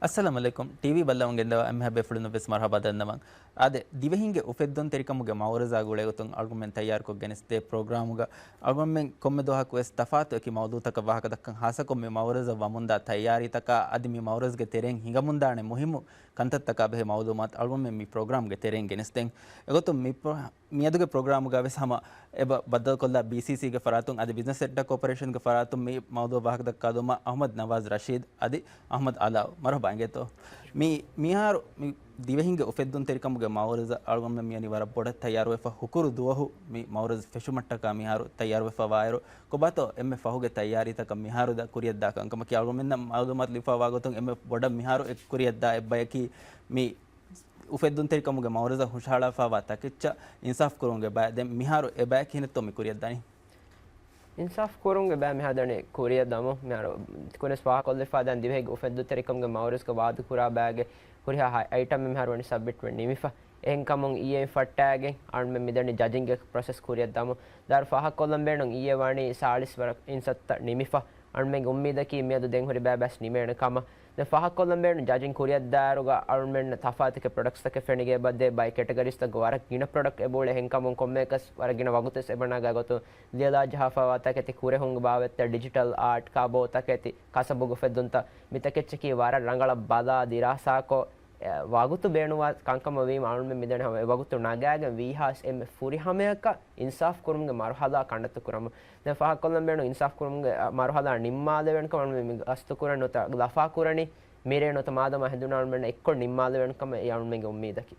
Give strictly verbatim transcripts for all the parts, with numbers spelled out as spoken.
އައްސަލާމު ޢަލައިކުމް. ޓީވީ ބައްލަވަން ގެންދަވާ އެންމެހާ ބޭފުޅުންނަށް ވެސް މަރުޙަބާ ދަންނަވަން. އާދެ، ދިވެހިންގެ އުފެއްދުންތެރިކަމުގެ މައުރަޒާ ގުޅޭގޮތުން އަޅުގަނޑުމެން ތައްޔާރުކޮށް ގެނެސްދޭ ޕްރޮގްރާމުގަ އަޅުގަނޑުމެން ކޮންމެ ދުވަހަކު ވެސް ތަފާތު އެކި މައުޟޫޢުތަކަށް ވާހަކަ ދައްކަން، ޚާއްޞަކޮށް މި މައުރަޒަށް ވަމުންދާ ތައްޔާރީތަކާ އަދި މި މައުރަޒްގެ ތެރެއިން ހިނގަމުންދާނެ މުހިއްމު ކަންތައްތަކާ ބެހޭ މައުލޫމާތު އަޅުގަނޑުމެން މި ޕްރޮގްރާމްގެ ތެރެއިން ގެނެސްދޭން. އެގޮތުން މި ޕްރޮ-، މިއަދުގެ ޕްރޮގްރާމުގަ ވެސް ހަމަ އެބަ ބައްދަލުކޮށްލާ ބީސީސީގެ ފަރާތުން އަދި ބިޒްނަސް ސެކްޓަ ކޯޕަރޭޝަންގެ ފަރާތުން މި މައުޟޫޢަށް ވާހަކަ ދައްކާލުމަށް އަޙްމަދު ނަވާޒް ރަޝީދު އަދި އަޙްމަދު ޢަލާއު. މަރުޙަބާ އިނގޭތޯ. މި، މިހާރު މި ދިވެހިންގެ އުފެއްދުންތެރިކަމުގެ މައުރަޒަށް އަޅުގަނޑުމެން މިވަނީ ވަރަށް ބޮޑަށް ތައްޔާރުވެފަ ހުކުރު ދުވަހު މި މައުރަޒް ފެށުމަށްޓަކާ މިހާރު ތައްޔާރުވެފަ ވާއިރު، ކޮބާތޯ އެންމެ ފަހުގެ ތައްޔާރީތަކަށް މިހާރު ދާ ކުރިއަށްދާ ކަންކަމަކީ؟ އަޅުގަނޑުމެންނަށް މައުލޫމާތު ލިބިފައިވާ ގޮތުން އެންމެ ބޮޑަށް މިހާރު އެ ކުރިއަށްދާ އެއްބަޔަކީ މި އުފެއްދުންތެރިކަމުގެ މައުރަޒަށް ހުށަހަޅާފައިވާ ތަކެއްޗަށް އިންސާފް ކުރުމުގެ ބައި. ދެން މިހާރު އެ ބަޔަކީ ކިހިނެއްތޯ މި ކުރިއަށްދަނީ؟ އިންސާފް ކުރުމުގެ ބައި މިހާރު ދަނީ ކުރިއަށް ދަމުން. މިހާރު ތިކުނެސް ފާހަގަކޮށްލިފަ ދެން ދިވެހި އުފެއްދުންތެރިކަމުގެ މައުރަޒްގަ ވާދަ ކުރާ ބައިގެ ހުރިހާ އައިޓަމެއް މިހާރު ވަނީ ސަބްމިޓް ވެ ނިމިފަ. އެހެންކަމުން އިއްޔެ ފައްޓާގެން އަޅުމެން މިދަނީ ޖަޖިންގ ޕްރޮސެސް ކުރިއަށް ދަމުން. ދާރު ފާހަގަކޮށްލަން ބޭނުން އިއްޔެ ވަނީ ސާޅީސް ވަރަށް އިންސައްތަ ނިމިފަ. އަޅުމެންގެ އުއްމީދަކީ މިއަދު ދެން ހުރި ބައި ބަސް ނިމޭނެ ކަމަށް. ދެން ފާހަގަކޮށްލަން ބޭނުން ޖަޖިން ކުރިއަށްދާއިރުގަ އަޅުމެންނަށް ތަފާތުކެ ޕްރޮޑަކްޓްސްތަކެއް ފެނިގެ އެބަ ދޭ ބައި ކެޓަގަރީސްތަކުގަ ވަރަށް ގިނަ ޕްރޮޑަކްޓް އެބައުޅޭ. އެހެންކަމުން ކޮންމެއަކަސް ވަރަށް ގިނަ ވަގުތުވެސް އެބަ ނަގާ ގޮތުން ލިޔެލާ ޖަހާފައިވާ ތަކެތި، ކުރެހުން ބާވަތްތައް، ޑިޖިޓަލް އާޓް، ކާބޯ ތަކެތި، ކަސަބުގެ އުފެއްދުންތައް، މިތަކެއްޗަކީ ވަރަށް ރަނގަޅަށް ބަލާ ދިރާސާކޮށް، އެ، ވަގުތު ބޭނުންވާ ކަންކަމަށް ވީމަ އަޅުމެން މިދަނީ ހަމަ އެ ވަގުތު ނަގާގެން ވީހާވެސް އެންމެ ފުރިހަމަޔަކަށް އިންސާފް ކުރުމުގެ މަރުހަލާ ކަނޑައްތު ކުރަމުން. ދެން ފާހަގަކޮށްލަން ބޭނުން އިންސާފް ކުރުމުގެ، އަ، މަރުހަލާ ނިންމާލެވޭނެ ކަމަށް އަޅުމެން މި ގަސްތު ކުރަން ނުވަތަ ލަފާ ކުރަނީ. މިރޭ ނުވަތަ މާދަމާ ހެނދުނާ އަޅުމެންނަށް އެއްކޮށް ނިންމާލެވޭނެ ކަމަށް އެ އަޅުމެންގެ އުއްމީދަކީ.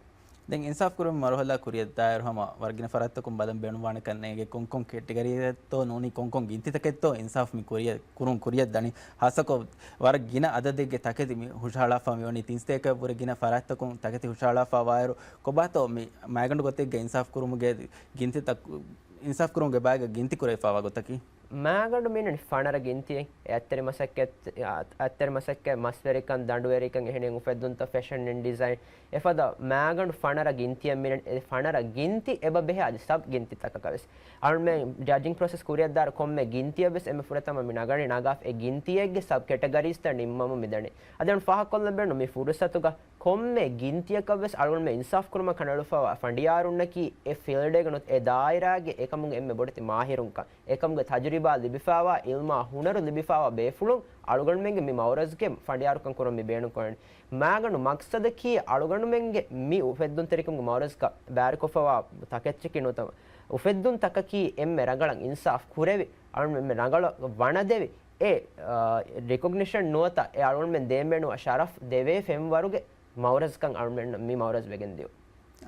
ދެން އިންސާފް ކުރުމުގެ މަރުހަލާ ކުރިއަށްދާއިރު ހަމަ ވަރަށް ގިނަ ފަރާތްތަކުން ބަލަން ބޭނުންވާނެ ކަންނޭނގެ ކޮންކޮން ކެޓަގަރީއެއްތޯ ނޫނީ ކޮންކޮން ގިންތިތަކެއްތޯ އިންސާފް މި ކުރިއަށް، ކުރުން ކުރިއަށް ދަނީ. ހާއްސަކޮށް ވަރަށް ގިނަ އަދަދެއްގެ ތަކެތި މި ހުށަހަޅާފަ މިވަނީ ތިން ސަތޭކައަށްވުރެ ގިނަ ފަރާތްތަކުން ތަކެތި ހުށަހަޅާފަ ވާއިރު، ކޮބާތޯ މި މައިގަނޑު ގޮތެއްގެ އިންސާފް ކުރުމުގެ ގިންތިތައް، އިންސާފް ކުރުމުގެ ބައިގަ ގިންތި ކުރެވިފައިވާ ގޮތަކީ؟ މައިގަނޑު މިނަނީ ފަނަރަ ގިންތިއެއް. އެ އަތްތެރި މަސައްކަތް، އަ، އަތްތެރި މަސައްކަތް، މަސްވެރިކަން، ދަނޑުވެރިކަން، އެހެނިހެން އުފެއްދުންތައް، ފެޝަން އެންޑް ޑިޒައިން. އެފަދަ މައިގަނޑު ފަނަރަ ގިންތިއެއް މިނަނީ. އެ ފަނަރަ ގިންތި އެބަ ބެހޭ އަދި ސަބް ގިންތިތަކަކަށް ވެސް. އަޅުމެން ޖަޖިން ޕްރޮސެސް ކުރިއަށްދާއިރު ކޮންމެ ގިންތިއެއް ވެސް އެންމެ ފުރަތަމަ މި ނަގަނީ ނަގާފަ އެ ގިންތިއެއްގެ ސަބް ކެޓަގަރީސްތައް ނިންމަމުން މިދަނީ. އަދި އަޅުން ފާހަގަކޮށްލަން ބޭނުން މި ފުރުސަތުގަ ކޮންމެ ގިންތިއަކަށް ވެސް އަޅުގަނޑުމެން އިންސާފް ކުރުމަށް ކަނޑައެޅުފައިވާ ފަނޑިޔާރުންނަކީ އެ ފީލްޑޭގެ ނުވަތަ އެ ދާއިރާގެ އެކަމުގެ އެންމެ ބޮޑެތި މާހިރުންކަން، އެކަމުގެ ތަޖުރިބާ ލިބިފައިވާ، އިލްމާ ހުނަރު ލިބިފައިވާ ބޭފުޅުން އަޅުގަނޑުމެންގެ މި މައުރަޒްގެ ފަނޑިޔާރުކަން ކުރަން މި ބޭނުންކުރަނީ. މައިގަނޑު މަގްސަދަކީ އަޅުގަނޑުމެންގެ މި އުފެއްދުންތެރިކަމުގެ މައުރަޒްގަ ބައިވެރިކޮށްފައިވާ ތަކެއްޗަކީ ނުވަތަ އުފެއްދުންތަކަކީ އެންމެ ރަނގަޅަށް އިންސާފް ކުރެވި، އަޅުގަނޑުމެން ރަނގަޅަށް ވަނަދެވި، އެ، އާ، ރިކޮގްނިޝަން ނުވަތަ އެ އަޅުގަނޑުމެން ދޭން ބޭނުންވާ ޝަރަފް ދެވޭ ފެންވަރުގެ މައުރަޒްކަން އަޅުމެން މި މައުރަޒް ވެގެން ދިޔުން.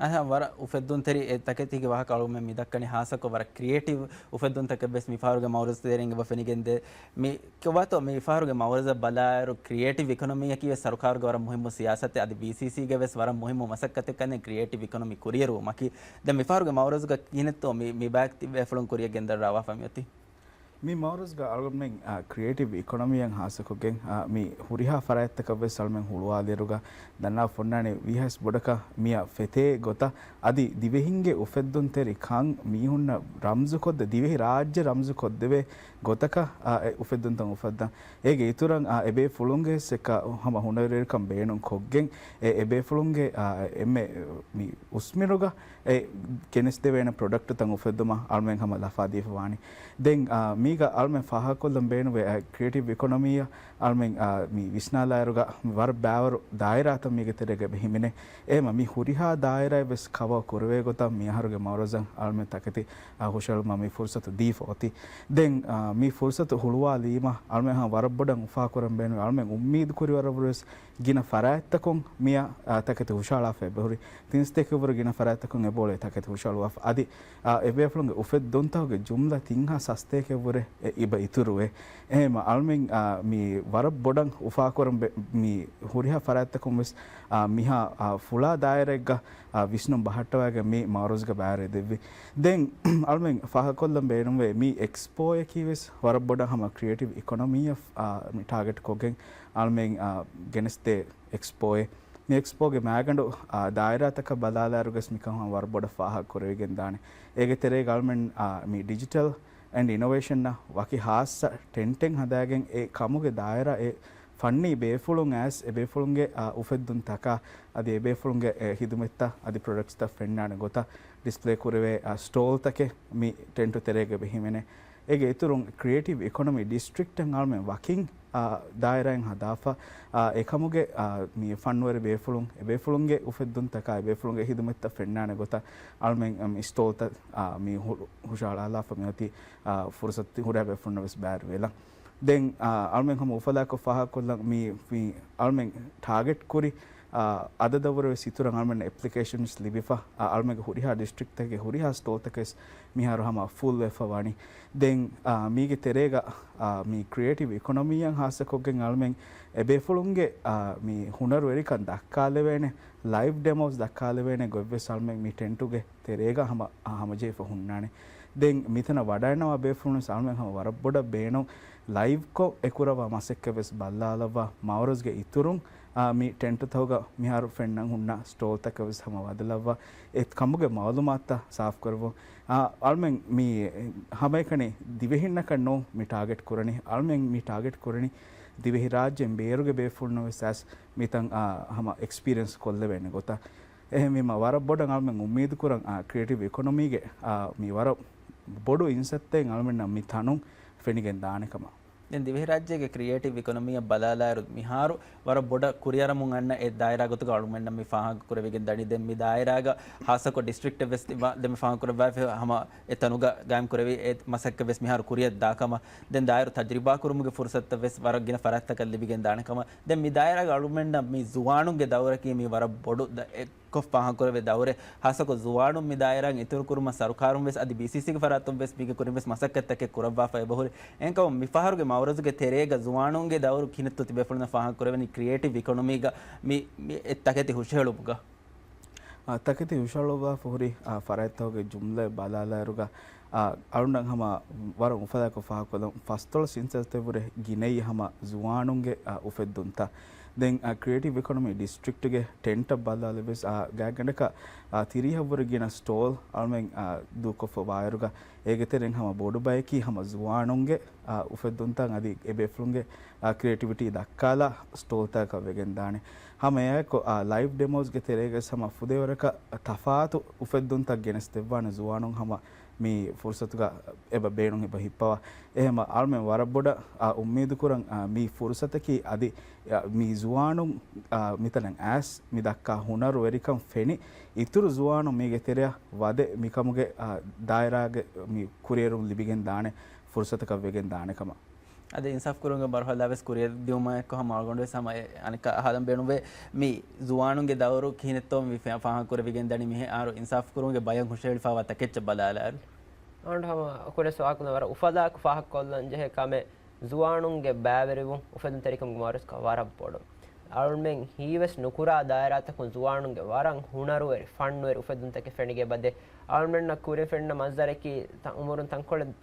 އަހަ، ވަރަށް އުފެއްދުންތެރި އެ ތަކެތީގެ ވާހަކަ އަޅުގަނޑުމެން މި ދައްކަނީ. ހާއްސަކޮށް ވަރަށް ކްރިއޭޓިވް އުފެއްދުންތަކެއް ވެސް މިފަހަރުގެ މައުރަޒް ތެރެއިން އެބަ ފެނިގެންދޭ. މި ކޮބާތޯ މި ފަހަރުގެ މައުރަޒަށް ބަލާއިރު، ކްރިއޭޓިވް އިކޮނޮމީއަކީ ވެސް ސަރުކާރުގެ ވަރަށް މުހިއްމު ސިޔާސަތެއް. އަދި ބީސީސީގެ ވެސް ވަރަށް މުހިއްމު މަސައްކަތެއް ކަންނޭނގެ ކްރިއޭޓިވް އިކޮނޮމީ ކުރިއެރުވުމަކީ. ދެން މިފަހަރުގެ މައުރަޒުގަ ކިހިނެއްތޯ މި، މި ބައި ތިބޭފުޅުން ކުރިއަށް ގެންދަރާވާފަ މިއޮތީ؟ މި މައުރަޒުގަ އަޅުގަނޑުމެން، އާ، ކްރިއޭޓިވް އިކޮނޮމީއަށް ހާއްސަކޮށްގެން، އާ، މި ހުރިހާ ފަރާތްތަކަށް ވެސް އަޅުމެން ހުޅުވާލިއިރުގަ ދަންނާފަ އޮންނާނީ ވީހާވެސް ބޮޑަކަށް މިއަށް ފެތޭ ގޮތަށް އަދި ދިވެހިންގެ އުފެއްދުންތެރި ކަން މީހުންނަށް ރަމްޒުކޮށްދެ، ދިވެހި ރާއްޖެ ރަމްޒުކޮށްދެވޭ ގޮތަކަށް، އާ، އެ އުފެއްދުންތައް އުފައްދަން. އޭގެ އިތުރަށް، އާ، އެބޭފުޅުންގެ ސެކަ ހަމަ ހުނަރުވެރިކަން ބޭނުން ކޮށްގެން، އެ އެބޭފުޅުންގެ، އާ، އެންމެ މި އުސްމިރުގަ އެ ގެނެސްދެވޭނެ ޕްރޮޑަކްޓްތައް އުފެއްދުމަށް އަޅުމެން ހަމަ ލަފާދީފަ ވާނީ. ދެން، އާ، މީގަ އަޅުމެން ފާހަގަކޮށްލަން ބޭނުންވޭ، އާ، ކްރިއޭޓިވް އިކޮނޮމީއަށް އަޅުމެން، އާ، މި ވިސްނާލާއިރުގަ މި ވަރަށް ބައިވަރު ދާއިރާތައް މީގެ ތެރޭގަ އެބަ ހިމެނޭ. އެހެންވީމަ މި ހުރިހާ ދާއިރާއެއް ވެސް ކަވަރ ކުރެވޭ ގޮތަށް މި އަހަރުގެ މައުރަޒަށް އަޅުމެން ތަކެތި، އާ، ހުށަހެޅުމަށް މި ފުރުސަތު ދީފަ އޮތީ. ދެން، އާ، މި ފުރުސަތު ހުޅުވާލީމަ އަޅުމެން ހަމަ ވަރަށް ބޮޑަށް އުފާކުރަން ބޭނުންވޭ. އަޅުމެން އުއްމީދު ކުރި ވަރަށްވުރެ ވެސް ގިނަ ފަރާތްތަކުން މިއަށް، އާ، ތަކެތި ހުށަހަޅާފަ އެބަހުރި. ތިން ސަތޭކައަށްވުރެ ގިނަ ފަރާތްތަކުން އެބައުޅޭ ތަކެތި ހުށަހަޅުވާފަ. އަދި، އާ، އެބޭފުޅުންގެ އުފެއްދުންތަކުގެ ޖުމްލަ ތިން ހާސް ސަތޭކައަށްވުރެ އެ އިބަ އިތުރުވޭ. އެހެންވީމަ އަޅުމެން، އާ، މި ވަރަށް ބޮޑަށް އުފާކުރަން ބެ-، މި ހުރިހާ ފަރާތްތަކުން ވެސް، އާ، މިހާ، އާ، ފުޅާ ދާއިރާއެއްގަ، އާ، ވިސްނުން ބަހައްޓަވައިގެން މި މައުރަޒުގެ ބައިވެރިވެދެއްވި. ދެން އަޅުމެން ފާހަގަކޮށްލަން ބޭނުންވޭ މި އެކްސްޕޯއަކީ ވެސް ވަރަށް ބޮޑަށް ހަމަ ކްރިއޭޓިވް އިކޮނޮމީއަށް، އާ، މި ޓާގެޓް ކޮށްގެން އަޅުމެން، އާ، ގެނެސްދޭ އެކްސްޕޯއެއް. މި އެކްސްޕޯގެ މައިގަނޑު، އާ، ދާއިރާތަކަށް ބަލާލާއިރުވެސް މިކަން ހަމަ ވަރަށް ބޮޑަށް ފާހަގަ ކުރެވިގެން ދާނެ. އޭގެ ތެރޭގަ އަޅުމެން، އާ، މި ޑިޖިޓަލް އެންޑް އިނޮވޭޝަންއަށް ވަކި ހާއްސަ ޓެންޓެއް ހަދާގެން އެ ކަމުގެ ދާއިރާ އެ ފަންނީ ބޭފުޅުން އައިސް އެބޭފުޅުންގެ އާ، އުފެއްދުންތަކާ އަދި އެބޭފުޅުންގެ އެ، ހިދުމަތްތައް އަދި ޕްރޮޑަކްޓްސްތައް ފެންނާނެ ގޮތަށް ޑިސްޕްލޭ ކުރެވޭ އާ، ސްޓޯލްތަކެއް މި ޓެންޓު ތެރޭގަ އެބަ ހިމެނޭ. އޭގެ އިތުރުން ކްރިއޭޓިވް އިކޮނޮމީ ޑިސްޓްރިކްޓަށް އަޅުމެން ވަކިން އާ، ދާއިރާއިން ހަދާފަ، އާ، އެކަމުގެ އާ، މި ފަންވަރި ބޭފުޅުން އެބޭފުޅުންގެ އުފެއްދުންތަކާ އެބޭފުޅުންގެ ހިދުމަތްތައް ފެންނާނެ ގޮތަށް އަޅުމެން މި ސްޓޯލްތައް އާ، މި ހު-، ހުށަހަޅާލާފަ މިއޮތީ އާ، ފުރުސަތު ހުރިހާ ބޭފުޅުންނަށް ވެސް ބައިވެރިވެލަން. ދެން އާ، އަޅުމެން ހަމަ އުފަލާކޮށް ފާހަގަކޮށްލަން މި، މި އަޅުމެން ޓާގެޓް ކުރި އާ، އަދަދަށްވުރެ ވެސް އިތުރަށް އަޅުމެންނަށް އެޕްލިކޭޝަންސް ލިބިފަ، އާ، އަޅުމެންގެ ހުރިހާ ޑިސްޓްރިކްޓްތަކެއް ހުރިހާ ސްޓޯލްތަކެއް ވެސް މިހާރު ހަމަ ފުލްވެފަ ވަނީ. ދެން އާ، މީގެ ތެރޭގަ އާ، މި ކްރިއޭޓިވް އިކޮނޮމީއަށް ހާއްސަކޮށްގެން އަޅުމެން އެބޭފުޅުންގެ އާ، މި ހުނަރުވެރިކަން ދައްކާލެވޭނެ، ލައިވް ޑެމޯސް ދައްކާލެވޭނެ ގޮތްވެސް އަޅުމެން މި ޓެންޓުގެ ތެރޭގަ ހަމަ، އާ، ހަމަޖެހިފަ ހުންނާނެ. ދެން މިތަނަށް ވަޑައިންނަވާ ބޭފުޅުން ވެސް އަޅުމެން ހަމަ ވަރަށް ބޮޑަށް ބޭނުން ލައިވްކޮށް އެކުރައްވާ މަސައްކަތް ވެސް ބައްލާލައްވާ މައުރަޒްގެ އިތުރުން އާ، މި ޓެންޓުތަކުގަ މިހާރު ފެންނަން ހުންނަ ސްޓޯލްތަކަށް ވެސް ހަމަ ވަދެލައްވާ އެ ކަމުގެ މައުލޫމާތުތައް ސާފުކުރެއްވުން. އާ، އަޅުމެން މި ހަމައެކަނި ދިވެހިންނަކަށް ނޫން މި ޓާގެޓް ކުރަނީ. އަޅުމެން މި ޓާގެޓް ކުރަނީ ދިވެހިރާއްޖޭން ބޭރުގެ ބޭފުޅުންނަށް ވެސް އައިސް މިތަން އާ، ހަމަ އެކްސްޕީރިއެންސް ކޮށްލެވޭނެ ގޮތަށް. އެހެންވީމަ ވަރަށް ބޮޑަށް އަޅުމެން އުއްމީދު ކުރަން އާ، ކްރިއޭޓިވް އިކޮނޮމީގެ އާ، މި ވަރަށް ބޮޑު އިންސައްތައެއް އަޅުމެންނަށް މި ތަނުން ފެނިގެން ދާނެ ކަމަށް. ދެން ދިވެހިރާއްޖޭގެ ކްރިއޭޓިވް އިކޮނޮމީއަށް ބަލާލާއިރު، މިހާރު ވަރަށް ބޮޑަށް ކުރިއަރަމުން އަންނަ އެ ދާއިރާ ގޮތުގަ އަޅުމެންނަށް މި ފާހަގަކުރެވިގެން ދަނީ. ދެން މި ދާއިރާގަ ހާއްސަކޮށް ޑިސްޓްރިކްޓެއް ވެސް ތިބާ، ދެން މި ފާހަގަކުރައްވާފަ ހަމަ އެ ތަނުގަ ގާއިމްކުރެވި އެ މަސައްކަތް ވެސް މިހާރު ކުރިއަށް ދާ ކަމަށް. ދެން ދާއިރު ތަޖްރިބާ ކުރުމުގެ ފުރުސަތުތައް ވެސް ވަރަށް ގިނަ ފަރާތްތަކަށް ލިބިގެން ދާނެ ކަމަށް. ދެން މި ދާއިރާގަ އަޅުމެންނަށް މި ޒުވާނުންގެ ދައުރަކީ މި ވަރަށް ބޮޑު ދަ-، އެއްކޮށް ފާހަގަކުރެވޭ ދައުރެއް. ހާއްސަކޮށް ޒުވާނުން މި ދާއިރާއިން އިތުރުކުރުމަށް ސަރުކާރުން ވެސް އަދި ބީސީސީގެ ފަރާތުން ވެސް މީގެ ކުރިން ވެސް މަސައްކަތްތަކެއް ކުރައްވާފަ އެބަހުރި. އެހެންކަމުން މިފަހަރުގެ މައުރަޒުގެ ތެރޭގަ ޒުވާނުންގެ ދައުރު ކިހިނެއްތޯ ތިބޭފުޅުންނަށް ފާހަގަކުރެވެނީ ކްރިއޭޓިވް އިކޮނޮމީގަ މި، މި އެ ތަކެތި ހުށަހެޅުމުގަ؟ އާ، ތަކެތި ހުށަހަޅުއްވާފަ ހުރި، އާ، ފަރާތްތަކުގެ ޖުމްލައެއް ބަލާލާއިރުގަ، އާ، އަޅުންނަށް ހަމަ ވަރަށް އުފަލާކޮށް ފާހަގަކޮށްލަން ފަސްދޮޅަސް އިންސައްތައަށްވުރެ ގިނައީ ހަމަ ޒުވާނުންގެ، އާ، އުފެއްދުންތައް. ދެން، އާ، ކްރިއޭޓިވް އިކޮނޮމީ ޑިސްޓްރިކްޓްގެ ޓެންޓަށް ބަލާލެވެސް، އާ، ގާތްގަނޑަކަށް، އާ، ތިރީހަށްވުރެ ގިނަ ސްޓޯލް އަޅުމެން، އާ، ދޫކޮށްފަ ވާއިރުގަ، އޭގެ ތެރެއިން ހަމަ ބޮޑު ބަޔަކީ ހަމަ ޒުވާނުންގެ، އާ، އުފެއްދުންތައް އަދި އެބޭފުޅުންގެ، އާ، ކްރިއޭޓިވިޓީ ދައްކާލާ ސްޓޯލްތަކަކަށް ވެގެން ދާނެ. ހަމަ އެއާއެކު، އާ، ލައިވް ޑެމޯސްގެ ތެރޭގަސް ހަމަ ފުދޭވަރަކަށް ތަފާތު އުފެއްދުންތައް ގެނެސްދެއްވާނެ ޒުވާނުން ހަމަ މި ފުރުސަތުގަ އެބަ ބޭނުން އެބަ ހިއްޕަވާ. އެހެމަ އަޅުމެން ވަރަށް ބޮޑަށް، އާ، އުއްމީދު ކުރަން، އާ، މި ފުރުސަތަކީ އަދި، އާ، މި ޒުވާނުން، އާ، މިތަނަށް އައިސް މި ދައްކާ ހުނަރުވެރިކަން ފެނި، އިތުރު ޒުވާނުން މީގެ ތެރެއަށް ވަދެ މިކަމުގެ، އާ، ދާއިރާގެ މި ކުރިއެރުން ލިބިގެން ދާނެ ފުރުސަތަކަށް ވެގެން ދާނެ ކަމަށް. އަދި އިންސާފް ކުރުމުގެ މަރުހަލާ ވެސް ކުރިއަށްދިއުމާއެކު ހަމަ އަޅުގަނޑު ވެސް ހަމަ އެ އަނެއްކާ އަހާލަން ބޭނުންވޭ. މި ޒުވާނުންގެ ދައުރު ކިހިނެއްތޯ މި ފެ-، ފާހަގަކުރެވިގެން ދަނީ މިހާރު އިންސާފް ކުރުމުގެ ބަޔަށް ހުށަހެޅިފައިވާ ތަކެއްޗަށް ބަލާލާއިރު. އަޅުގަނޑު ހަމަ ކުރި ސުވާލަކުން ވަރަށް އުފަލާކު ފާހަގަކޮށްލަން ޖެހޭ ކަމެއް ޒުވާނުންގެ ބައިވެރިވުން އުފެދުންތެރިކަމުގެ މައުރަޒުގަ ވަރަށް ބޮޑު. އަޅުމެން ހީވެސް ނުކުރާ ދާއިރާތަކުން ޒުވާނުންގެ ވަރަށް ހުނަރުވެރި، ފަންވެރި އުފެދުންތަކެއް ފެނިގެ ބަދެ. އަޅުމެންނަށް ކުރިން ފެންނަ މަންޒަރަކީ ތަ-، އުމުރުން ތަންކޮޅެއް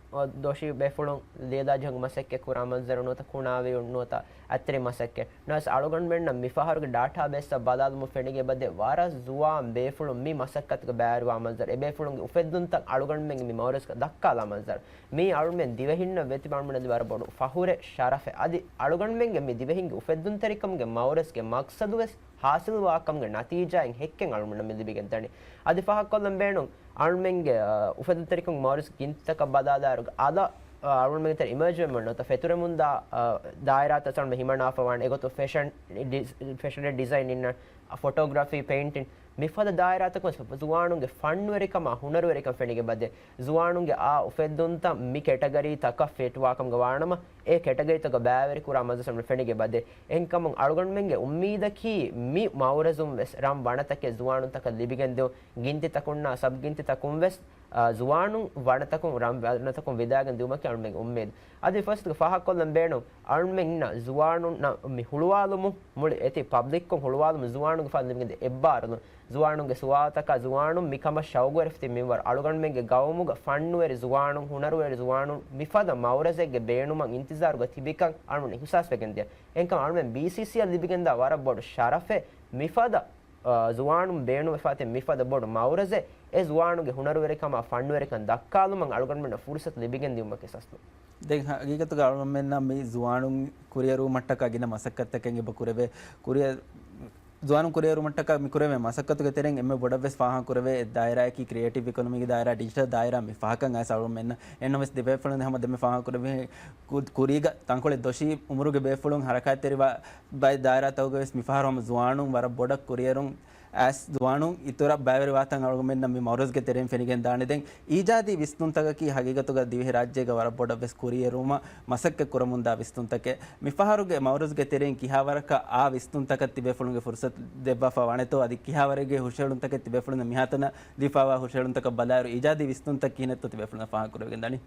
ދޮށީ ބޭފުޅުން ލިޔެލާ ޖެހުން މަސައްކަތް ކުރާ މަންޒަރު ނުވަތަ ކުނާވިޔުން ނުވަތަ އަތްތެރި މަސައްކަތް. ނަވަސް އަޅުގަނޑުމެންނަށް މިފަހަރުގެ ޑާޓާ ބޭސްއަށް ބަލާލުމުން ފެނިގެ ބަދެ ވަރަށް ޒުވާން ބޭފުޅުން މި މަސައްކަތުގަ ބައިވެރިވާ މަންޒަރު، އެބޭފުޅުންގެ އުފެއްދުންތައް އަޅުގަނޑުމެންގެ މި މައުރަޒުގަ ދައްކާލާ މަންޒަރު. މީ އަޅުމެން ދިވެހިންނަށް ވެތި އަޅުމެންނަށް ވަރަށް ބޮޑު ފަހުރެއް، ޝަރަފެއް. އަދި އަޅުގަނޑުމެންގެ މި ދިވެހިންގެ އުފެއްދުންތެރިކަމުގެ މައުރަޒުގެ މަގްސަދުވެސް ހާސިލުވާކަމުގެ ނަތީޖާއިން ހެއްކެއް އަޅުމެންނަށް މި ލިބިގެން ދަނީ. އަދި ފާހަގަކޮށްލަން ބޭނުން އަޅުމެންގެ، އަ، އުފެދުންތެރިކަމުގެ މައުރަޒު ގިންތިތަކަށް ބަލާލާއިރު އަލަށް، އަ، އަޅުމެންގެ ތެރެ އިމަރޖް ވެމުން ނުވަތަ ފެތުރެމުންދާ، އަ، ދާއިރާތައް އަޅުމެން ހިމަނާފަ ވާނެ. އެގޮތުން ފެޝަން ޑި-، ފެޝަން ޑިޒައިން އިންނަ، ފޮޓޯގްރަފީ، ޕެއިންޓިން، މިފަދަ ދާއިރާތަކުން ޒުވާނުންގެ ފަންވެރިކަމާ ހުނަރުވެރިކަން ފެނިގެ ބަދެ، ޒުވާނުންގެ އާ އުފެއްދުންތައް މި ކެޓަގަރީތަކަށް ފިޓްވާކަމުގަ ވާނަމަ، އެ ކެޓަގަރީތަކަށް ބައިވެރިކުރާ މަޖިލިސް އަޅުގަނޑު ފެނިގެ ބަދެ. އެހެންކަމުން އަޅުގަނޑުމެންގެ އުއްމީދަކީ މި މައުރަޒުން ވެސް ރަން ވަނަތަކެއް ޒުވާނުންތަކަށް ލިބިގެން ދިޔުން، ގިންތިތަކުންނާ ސަބް ގިންތިތަކުން ވެސް، އާ، ޒުވާނުން ވަނަތަކުން ރަން ވަނަތަކުން ވިދާގެން ދިޔުމަކީ އަޅުގަނޑުމެންގެ އުއްމީދު. އަދި ފުރުސަތުގަ ފާހަގަކޮށްލަން ބޭނުން އަޅުމެންނަށް ޒުވާނުންނަށް މި ހުޅުވާލުމުން މުޅި އެތި ޕަބްލިކްކޮށް ހުޅުވާލުމުން ޒުވާނުންގެ ފަދަ ލިބިގެން އެއްބާރުލުން. ޒުވާނުންގެ ސުވާލުތަކާ ޒުވާނުން މިކަމަށް ޝައުގުވެރިފަ ތިބި މިންވަރު އަޅުގަނޑުމެންގެ ގައުމުގަ ފަންވެރި ޒުވާނުން، ހުނަރުވެރި ޒުވާނުން މިފަދަ މައުރަޒެއްގެ ބޭނުމަށް އިންތިޒާރުގަ ތިބިކަން އަޅުގަނޑު އިހުސާސްވެގެން ދިޔަ. އެހެންކަމުން އަޅުމެން ބީސީސީއަށް ލިބިގެންދާ ވަރަށް ބޮޑު ޝަރަފެއް މިފަދަ ޒުވާނުން ބޭނުންވެފާތީ މިފަދަ ބޮޑު މައުރަޒެއް، އެ ޒުވާނުންގެ ހުނަރުވެރިކަމާ ފަންނުވެރިކަން ދައްކާލުމަށް އަޅުގަނޑުމެންނަށް ފުރުސަތު ލިބިގެން ދިއުމަކީ ސަސްލު. ދެން ހަގީގަތުގަ އަޅުގަނޑުމެންނަށް މި ޒުވާނުން ކުރިއެރުވުމަށްޓަކާ ގިނަ މަސައްކަތްތަކެއް އެބަ ކުރެވޭ. ކުރިއަ-، ޒުވާނުން ކުރިއެރުމަށްޓަކާ މި ކުރެވޭ މަސައްކަތުގެ ތެރެއިން އެންމެ ބޮޑަށްވެސް ފާހަގަކުރެވޭ އެއް ދާއިރާއަކީ ކްރިއޭޓިވް އިކޮނޮމީގެ ދާއިރާ، ޑިޖިޓަލް ދާއިރާ. މި ފަހަކަށް އައިސް އަޅުގަނޑުމެންނަށް އެންނަމަވެސް ދެބޭފުޅުން ހަމަ ދެންމެ ފާހަގަކުރެވޭ ކު-، ކުރީގަ ތަންކޮޅެއް ދޮށީ އުމުރުގެ ބޭފުޅުން ހަރަކާތްތެރިވާ ބައެއް ދާއިރާތަކުގަވެސް މިފަހަރު ހަމަ ޒުވާނުން ވަރަށް ބޮޑަށް ކުރިއެރުން އައިސް ޒުވާނުން އިތުރަށް ބައިވެރިވާތަން އަޅުގަނޑުމެންނަށް މި މައުރަޒްގެ ތެރެއިން ފެނިގެން ދާނެ. ދެން އީޖާދީ ވިސްނުންތަކަކީ ހަގީގަތުގަ ދިވެހިރާއްޖޭގަ ވަރަށް ބޮޑަށް ވެސް ކުރިއެރުމަށް މަސައްކަތް ކުރަމުންދާ ވިސްނުންތަކެއް. މިފަހަރުގެ މައުރަޒްގެ ތެރެއިން ކިހާވަރަކަށް އާ ވިސްނުންތަކަށް ތިބޭފުޅުންގެ ފުރުސަތު ދެއްވާފަ ވާނެތޯ، އަދި ކިހާވަރެއްގެ ހުށަހެޅުންތަކެއް ތިބޭފުޅުން މިހާތަނަށް ލިބިފަވާ ހުށަހެޅުންތަކަށް ބަލާއިރު، އީޖާދީ ވިސްނުންތައް ކިހިނެއްތޯ ތިބޭފުޅުން ފާހަގަކުރެވިގެން ދާނީ؟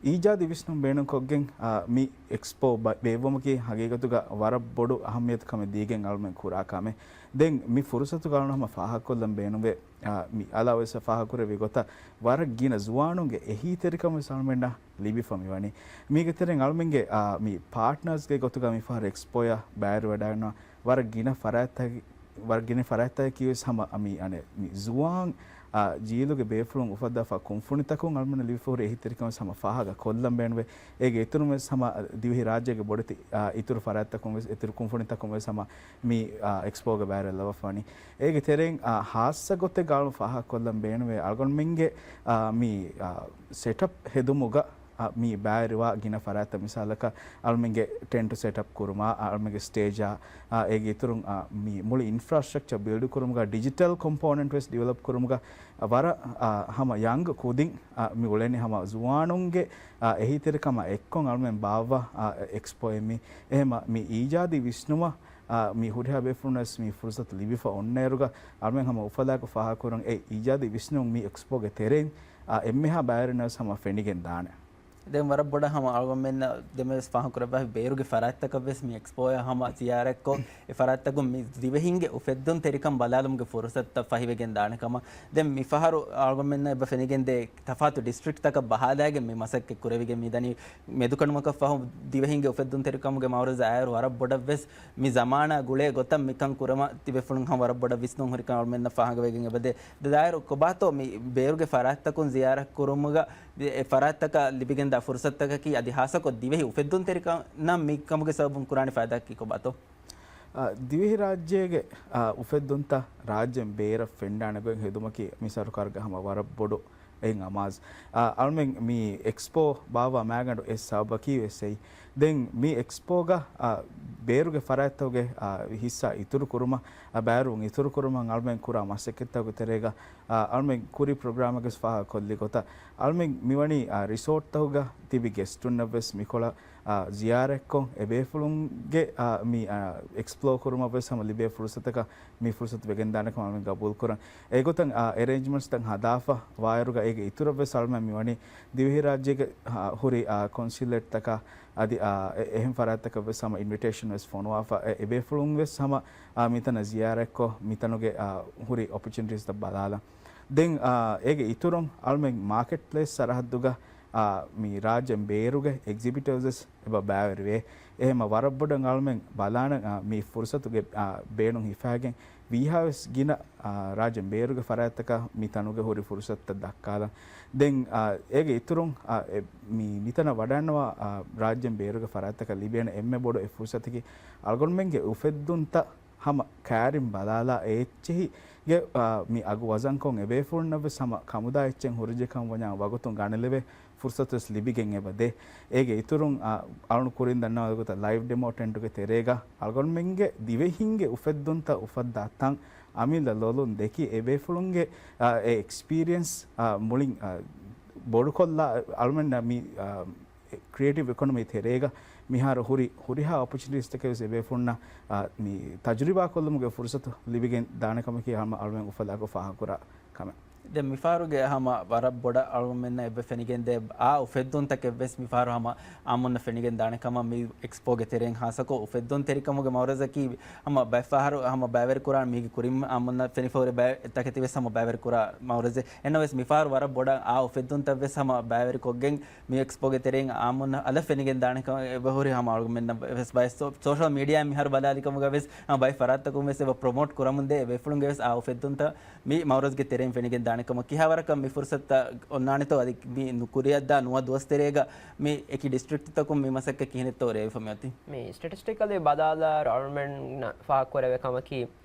އީޖާދީ ވިސްނުން ބޭނުންކޮށްގެން، އާ، މި އެކްސްޕޯ ބަ-، ބޭއްވުމަކީ ހަގީގަތުގަ ވަރަށް ބޮޑު އަހައްމިޔަތު ކަމެއް ދީގެން އަޅުމެން ކުރާ ކަމެއް. ދެން މި ފުރުސަތު އަޅުން ހަމަ ފާހަގަކޮށްލަން ބޭނުންވޭ. އާ، މި އަލާވެސް ފާހަގަކުރެއްވި ގޮތަށް ވަރަށް ގިނަ ޒުވާނުންގެ އެހީތެރިކަން ވެސް އަޅުމެންނަށް ލިބިފަ މިވަނީ. މީގެ ތެރެއިން އަޅުމެންގެ، އާ، މި ޕާޓްނާސްގެ ގޮތުގަ މި ފަހަރު އެކްސްޕޯއަށް ބައިވެރިވަޑައިގަންނަވާ ވަރަށް ގިނަ ފަރާތްތަކެއް، ވަރަށް ގިނަ ފަރާތްތަކަކީ ވެސް ހަމަ މި އަނެއް މި ޒުވާން، އާ، ޖީލުގެ ބޭފުޅުން އުފައްދާފަ ކުންފުނިތަކުން އަޅުމެންނަށް ލިބިފަ ހުރި އެހީތެރިކަން ވެސް ހަމަ ފާހަގަ ކޮށްލަން ބޭނުންވޭ. އޭގެ އިތުރުން ވެސް ހަމަ ދިވެހި ރާއްޖޭގެ ބޮޑެތި، އާ، އިތުރު ފަރާތްތަކުން ވެސް، އިތުރު ކުންފުނިތަކުން ވެސް ހަމަ މި، އާ، އެކްސްޕޯގަ ބައިވެރިވެ ލަވަފާނީ. އޭގެ ތެރެއިން، އާ، ހާއްސަ ގޮތެއްގަ އަޅުން ފާހަގަ ކޮށްލަން ބޭނުންވޭ އަޅުގަނޑުމެންގެ، އާ، މި، އާ، ސެޓަޕް ހެދުމުގަ، އާ، މި ބައިވެރިވާ ގިނަ ފަރާތްތައް މިސާލަކަށް އަޅުމެންގެ ޓެންޓު ސެޓަޕް ކުރުމާ، އަޅުމެންގެ ސްޓޭޖާ، އާ، އޭގެ އިތުރުން، އާ، މި މުޅި އިންފްރާސްޓްރަކްޗަރ ބިލްޑް ކުރުމުގަ، ޑިޖިޓަލް ކޮމްޕޯނެންޓް ވެސް ޑިވެލޮޕް ކުރުމުގަ، އާ، ވަރަށް، އާ، ހަމަ ޔަންގް ކުދިން، އާ، މި އުޅެނީ ހަމަ ޒުވާނުންގެ، އާ، އެހީތެރިކަމާ އެއްކޮށް އަޅުމެން ބާއްވާ، އާ، އެކްސްޕޯއެއް މީ. އެހެމަ މި އީޖާދީ ވިސްނުމަށް، އާ، މި ހުރިހާ ބޭފުޅުންނަށް ވެސް މި ފުރުސަތު ލިބިފަ އޮންނައިރުގަ، އަޅުމެން ހަމަ އުފަލާކޮށް ފާހަގަކުރަން އެ އީޖާދީ ވިސްނުން މި އެކްސްޕޯގެ ތެރެއިން، އާ، އެންމެހާ ބައިވެރިންނަށް ވެސް ހަމަ ފެނިގެން ދާނެ. ދެން ވަރަށް ބޮޑަށް ހަމަ އަޅުގަނޑުމެންނަށް ދެންވެސް ފާހަގަކުރެއްވި ބޭރުގެ ފަރާތްތަކަށް ވެސް މި އެކްސްޕޯއަށް ހަމަ ޒިޔާރަތްކޮށް، އެ ފަރާތްތަކުން މި ދިވެހިންގެ އުފެއްދުންތެރިކަން ބަލާލުމުގެ ފުރުސަތުތައް ފަހިވެގެން ދާނެ ކަމަށް. ދެން މިފަހަރު އަޅުގަނޑުމެންނަށް އެބަ ފެނިގެންދޭ ތަފާތު ޑިސްޓްރިކްޓްތަކަށް ބަހާލައިގެން މި މަސައްކަތް ކުރެވިގެން މިދަނީ. މެދުކަނޑުމަކަށް ފަހު ދިވެހިންގެ އުފެއްދުންތެރިކަމުގެ މައުރަޒަށް އައިއިރު ވަރަށް ބޮޑަށް ވެސް މި ޒަމާނާ ގުޅޭ ގޮތަށް މިކަން ކުރުމަށް ތިބޭފުޅުން ހަމަ ވަރަށް ބޮޑަށް ވިސްނުން ހުރިކަން އަޅުމެންނަށް ފާހަގަވެގެން އެބަދޭ. ދާއިރު ކޮބާތޯ މި ބޭރުގެ ފަރާތްތަކުން ޒިޔާރަތް ކުރުމުގަ އެ ފަރާތްތަކަށް ލިބިގެންދާ ފުރުސަތުތަކަކީ އަދި ހާއްސަކޮށް ދިވެހި އުފެއްދުންތެރިކަންނަށް މިކަމުގެ ސަބަބުން ކުރާނެ ފައިދާއަކީ ކޮބާތޯ؟ އާ، ދިވެހިރާއްޖޭގެ، އާ، އުފެއްދުންތައް ރާއްޖޭން ބޭރަށް ފެންނާނެ ގޮތް ހެދުމަކީ މި ސަރުކާރުގެ ހަމަ ވަރަށް ބޮޑު އެއް އަމާޒު. އާ، އަޅުމެން މި އެކްސްޕޯ ބާއްވާ މައިގަނޑު އެއް ސަބަބަކީ ވެސް އެއީ. ދެން މި އެކްސްޕޯގަ، އާ، ބޭރުގެ ފަރާތްތަކުގެ، އާ، ހިއްސާ އިތުރު ކުރުމަށް، އާ، ބައިވެރިވުން އިތުރު ކުރުމަށް އަޅުމެން ކުރާ މަސައްކަތްތަކުގެ ތެރޭގަ، އާ، އަޅުމެން ކުރި ޕްރޮގްރާމަކަށް ފާހަގަ ކޮށްލި ގޮތަށް، އަޅުމެން މިވަނީ، އާ، ރިސޯޓްތަކުގަ ތިބި ގެސްޓުންނަށް ވެސް މިކޮޅަށް، އާ، ޒިޔާރަތްކޮށް، އެބޭފުޅުންގެ، އާ، މި، އާ، އެކްސްޕްލޯ ކުރުމަށް ވެސް ހަމަ ލިބޭ ފުރުސަތަކަށް މި ފުރުސަތު ވެގެންދާނެ ކަމަށް އަޅުމެން ގަބޫލުކުރަން. އެގޮތަށް، އާ، އެރޭންޖްމަންޓްސްތައް ހަދާފަ ވާއިރުގަ އޭގެ އިތުރަށް ވެސް އަޅުމެން މިވަނީ ދިވެހިރާއްޖޭގެ، އާ، ހުރި، އާ، ކޮންސިއުލޭޓްތަކާ އަދި، އާ، އެ-، އެހެން ފަރާތްތަކަށް ވެސް ހަމަ އިންވިޓޭޝަން ވެސް ފޮނުވާފަ، އެ-، އެބޭފުޅުން ވެސް ހަމަ، އާ، މިތަނަށް ޒިޔާރަތްކޮށް، މިތަނުގެ، އާ، ހުރި އޮޕޮޗުނިޓީސްތައް ބަލާލަން. ދެން، އާ، އޭގެ އިތުރުން އަޅުމެން މާކެޓް ޕްލޭސް ސަރަހައްދުގަ، އާ، މި ރާއްޖޭން ބޭރުގެ އެގްޒިބިޓަރސް ވެސް އެބަ ބައިވެރިވޭ. އެހެމަ ވަރަށް ބޮޑަށް އަޅުމެން ބަލާނަން، އާ، މި ފުރުސަތުގެ، އާ، ބޭނުން ހިފާގެން ވީހާވެސް ގިނަ، އާ، ރާއްޖޭން ބޭރުގެ ފަރާތްތަކަށް މި ތަނުގެ ހުރި ފުރުސަތުތައް ދައްކާލަން. ދެން، އާ، އޭގެ އިތުރުން، އާ، އެ، މި، މިތަނަށް ވަޑައިގަންނަވާ، އާ، ރާއްޖޭން ބޭރުގެ ފަރާތްތަކަށް ލިބޭނެ އެންމެ ބޮޑު އެއް ފުރުސަތަކީ އަޅުގަނޑުމެންގެ އުފެއްދުންތައް ހަމަ ކައިރިން ބަލާލާ އެ އެއްޗެހިގެ، އާ، މި އަގު ވަޒަންކޮށް އެބޭފުޅުންނަށް ވެސް ހަމަ ކަމުދާ އެއްޗެއް ހުރިޖެ ކަމަށް ވަންޏާ ވަގުތުން ގަނެލެވޭ ފުރުސަތު ވެސް ލިބިގެން އެބަ ދޭ. އޭގެ އިތުރުން، އާ، އަޅުން ކުރިން ދަންނަވާ ގޮތަށް ލައިވް ޑެމޯ ޓެންޓުގެ ތެރޭގަ އަޅުގަނޑުމެންގެ ދިވެހިންގެ އުފެއްދުންތައް އުފައްދާ ތަން އަމިއްލަ ލޮލުން ދެކި އެބޭފުޅުންގެ، އާ، އެ އެކްސްޕީރިއެންސް، އާ، މުޅިން، އާ، ބޮޑުކޮށްލާ އަޅުމެންނަށް މި، އާ، ކްރިއޭޓިވް އިކޮނޮމީ ތެރޭގަ މިހާރު ހުރި ހުރިހާ އޮޕޮޗުނިޓީސްތަކެއް ވެސް އެބޭފުޅުންނަށް، އާ، މި ތަޖުރިބާކޮށްލުމުގެ ފުރުސަތު ލިބިގެން ދާނެ ކަމަކީ ހަމަ އަޅުމެން އުފަލާކޮށް ފާހަގަކުރާ ކަމެއް. ދެން މިފަހަރުގެ ހަމަ ވަރަށް ބޮޑަށް އަޅުމެންނަށް އެބަ ފެނިގެންދޭ އާ އުފެއްދުންތަކެއްވެސް މިފަހަރު ހަމަ އާއްމުންނަށް ފެނިގެން ދާނެ ކަމަށް މި އެކްސްޕޯގެ ތެރެއިން ހާއްސަކޮށް އުފެއްދުންތެރިކަމުގެ މައުރަޒަކީ ހަމަ ބައެއްފަހަރު ހަމަ ބައިވެރިކުރާ މީގެ ކުރިން އާއްމުންނަށް ފެނިފަހުރި ބައެއް ތަކެތިވެސް ހަމަ ބައިވެރިކުރާ މައުރަޒެއް. އެންނަވެސް މިފަހަރު ވަރަށް ބޮޑަށް އާ އުފެއްދުންތައްވެސް ހަމަ ބައިވެރިކޮށްގެން މި އެކްސްޕޯގެ ތެރެއިން އާއްމުންނަށް އަލަށް ފެނިގެން ދާނެ ކަމަށް އެބަހުރި ހަމަ އަޅުގަނޑުމެންނަށް ވެސް ބައެއް ސޯ-، ސޯޝަލް މީޑިއާއިން މިހާރު ބަލާލި ކަމުގަ ވެސް ހަމަ ބައެއް ފަރާތްތަކުން ވެސް އެބަ ޕްރޮމޯޓް ކުރަމުންދޭ އެބޭފުޅުންގެ ވެސް އާ އުފެއްދުންތައް މި މައުރަޒްގެ ތެރެއިން ފެނިގެން ދާނެ ކަމަށް. ކިހާވަރަކަށް މި ފުރުސަތުތައް އޮންނާނެތޯ އަދި މި ނުކުރިއަށްދާ ނުވަ ދުވަސް ތެރޭގަ މި އެކި ޑިސްޓްރިކްޓްތަކުން މި މަސައްކަތް ކިހިނެއްތޯ ރޭވިފަ މިއޮތީ؟ މި ސްޓެޓިސްޓިކަލީ ބަލާލާއިރު އަޅުމެންނަށް ފާހަގަކުރެވޭ ކަމަކީ،